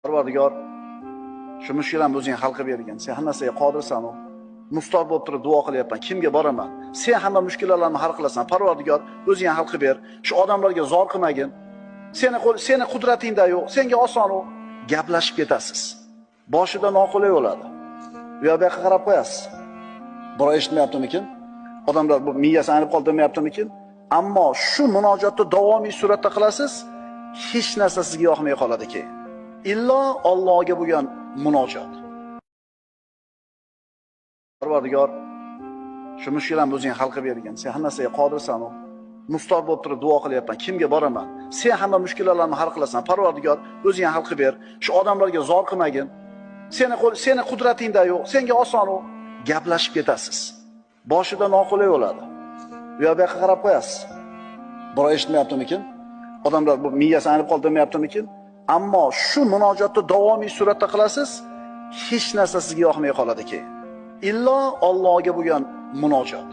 Parvardigor, shu mushkulani o'zing hal qilib bergin. Sen hamma narsaga qodirsan u. Mustor bo'lib turib duo qilyapman. Kimga boraman? Sen hamma mushkulalarni hal qilasan. Parvardigor, o'zing hal qilib ber. Shu odamlarga zor qilmagin. Seni qo'l, seni qudratingda yo'q. Senga oson u. Gaplashib ketasiz. Boshida noqulay bo'ladi. U yoq bu yoqqa qarab qo'yasiz. Birov eshitmayaptimikin? Odamlar bu miyasi aynib qoldi demayaptimikin? Ammo shu munojotni davomiy suratda qilasiz, hech narsa sizga yoqmay qoladi keyin. Illo Allohga bo'lgan munojot. Parvardigor, shu mushkulani o'zing hal qilib bergin. Sen hamma narsaga qodirsan u. Mustor bo'lib turib duo qilyapman. Kimga boraman? Sen hamma mushkulalarni hal qilasan. Parvardigor, o'zing hal qilib ber. Shu odamlarga zor qilmagin. Seni qo'l, seni qudratingda yo'q. Senga oson u. Gaplashib ketasiz. Boshida noqulay bo'ladi. U yoq bu yoqqa qarab qo'yasiz. Birov eshitmayaptimikin? Odamlar bu miyasi aynib qoldi demayaptimikin? Ammo shu munojotni davomiy suratda qilasiz, hech narsa sizga yoqmay qoladi keyin. Illo Allohga bo'lgan munojot.